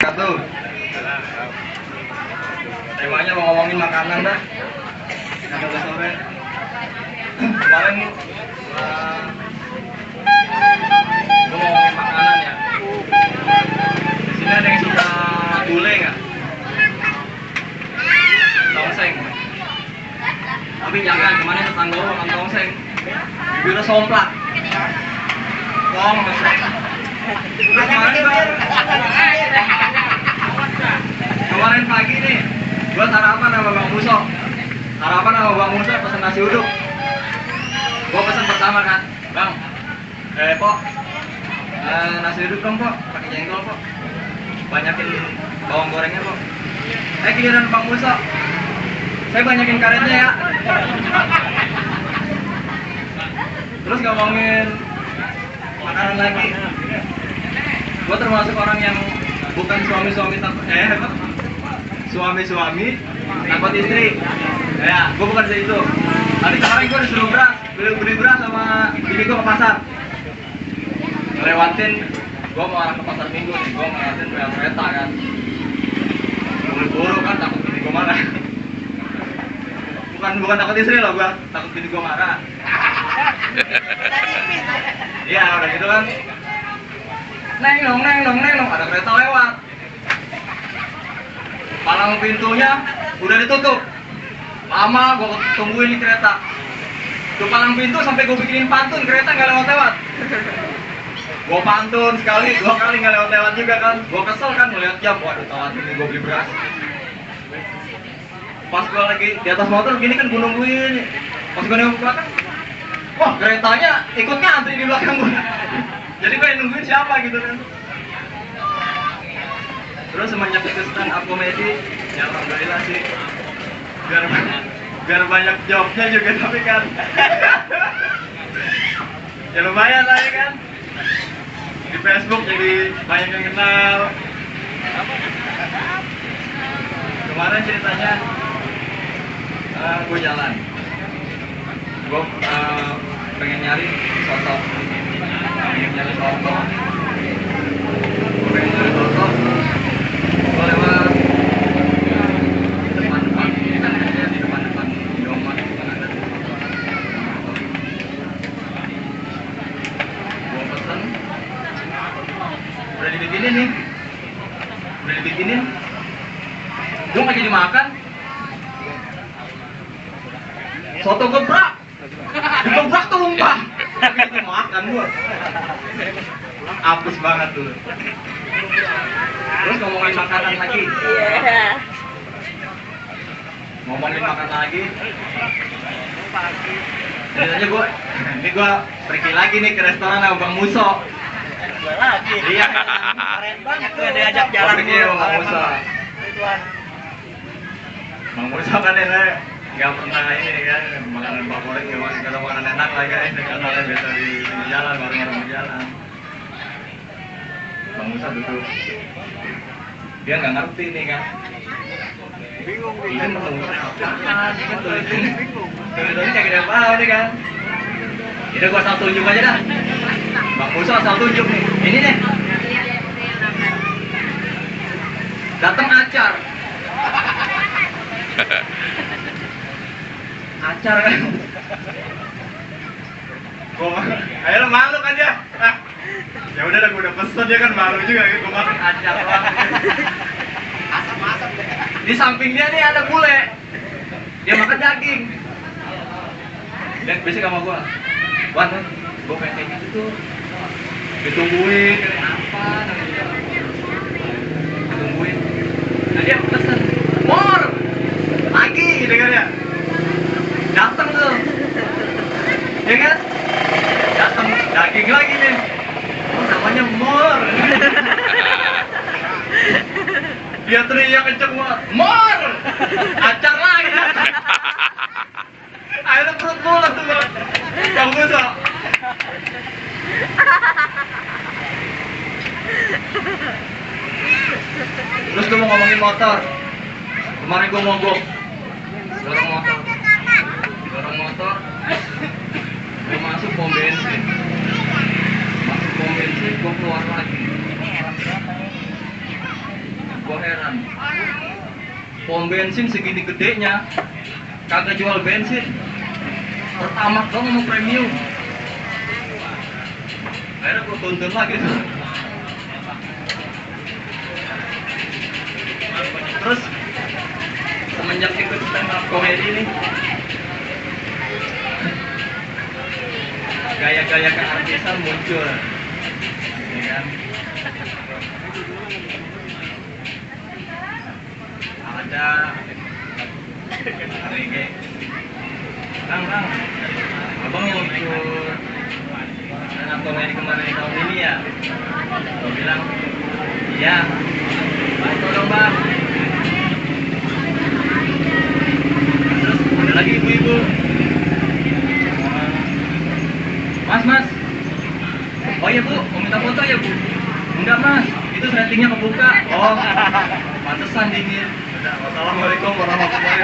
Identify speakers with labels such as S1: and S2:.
S1: wabarakatuh. Temanya mau ngomongin makanan dah. Karena udah sore. Kemarin gue mau ngomongin makanan ya. Di sini ada yang suka gulai nggak? Tongseng. Tapi jangan, kemana tetangga gue makan tongseng. Bibirnya somplak. Tongseng. Kemarin pagi nih, gue sarapan sama Bang Muso. Sarapan sama Bang Muso pesen nasi uduk. Gue pesen pertama kan, Bang, Pok, nasi uduk dong Pok, pakai jengkol Pok. Banyakin bawang gorengnya Pok. Giliran Bang Muso, saya banyakin karetnya ya. Terus ngomongin makanan lagi. Gue termasuk orang yang bukan suami-suami takut istri. Ya, gue bukan dari itu. Tadi kemarin gue disuruh beli beras sama bini gue ke pasar. Ngelewatin, gue mau arah ke pasar Minggu nih, gue ngelewatin rel kereta kan. Buru-buru kan, takut bini gue marah. Bukan takut istri loh gue, takut bini gue marah. Iya, udah gitu kan. Neng dong, ada kereta lewat. Palang pintunya udah ditutup. Lama gue tungguin di kereta. Tuh palang pintu sampai gue bikinin pantun, kereta nggak lewat-lewat. Gue pantun sekali, 2 kali nggak lewat-lewat juga kan. Gue kesel kan ngeliat jam, waduh telat ini gue beli beras. Pas gue lagi di atas motor gini kan gue nungguin. Pas gue nengok ke belakang, wah keretanya ikut ngantri di belakang gue. Jadi gue yang nungguin siapa gitu kan. Terus semenjak itu stand up komedi, ya alhamdulillah sih. Biar banyak jobnya juga tapi kan. Ya lumayan lah ya kan. Di Facebook jadi banyak yang kenal. Kemarin ceritanya gue jalan. Gue pengen nyari soto. Gue lewat depan di depan Indomaret itu kan ada gue pesen, udah dibikinin gue nggak jadi makan. Soto gebrak tumpah. Itu makan gue. Apes banget dulu. Terus ngomongin makanan lagi. Ngomongin makanan lagi. Ceritanya ini gue pergi lagi nih ke restoran sama Bang Muso.
S2: Lagi.
S1: Iya.
S2: Keren banget tuh diajak jalan
S1: pergi sama Bang Muso. Bang Muso kan ini nggak pernah ini kan makanan favorit, nggak ada makanan enak lagi kan, karena biasa di jalan, warung-warung di jalan. Bang Musa duduk, dia nggak ngerti nih kan, bingung kan Bang Musa apaan kan tulisannya bingung, tulisannya kayak gede banget nih kan. Jadi gua asal tunjuk aja dah, Bang Musa asal tunjuk nih, ini nih, datang acar. Acar kan, akhirnya malu kan dia. Ya udah gue udah pesen, dia kan malu juga, gue makan acar doang. Asam-asam deh. Di samping dia nih ada bule, dia makan daging. Dan besok sama gue, Wan, gue pengen kayak gitu tuh. Ditungguin, kayak apa? Ditungguin. Nah dia pesen, mor, lagi gitu kan ya. Dateng tuh, ya kan? Dateng daging lagi nih. Oh, namanya mor. Dia teriak kenceng banget, mor, acar lagi. Akhirnya perut bulat tuh Bang Musa. Terus gue mau ngomongin motor. Kemarin gue mogok dorong motor, gue masuk pom bensin, gue keluar lagi. artisan. Pom bensin segini gedenya, kagak jual bensin. Pertamax dong mau premium. Akhirnya gue tuntun lagi tuh. Terus semenjak ikut stand up comedy ini, gaya-gaya keartisan muncul, ya kan? Ada reggae. Bang, abang mau ikut stand up comedy kemarin di tahun ini ya? Gue bilang, iya. Foto dong bang. Terus ada lagi ibu-ibu. Mas, oh iya bu, mau minta foto ya bu? Enggak mas, itu ratingnya kebuka. Oh, pantesan dingin. Udah, wassalamualaikum warahmatullahi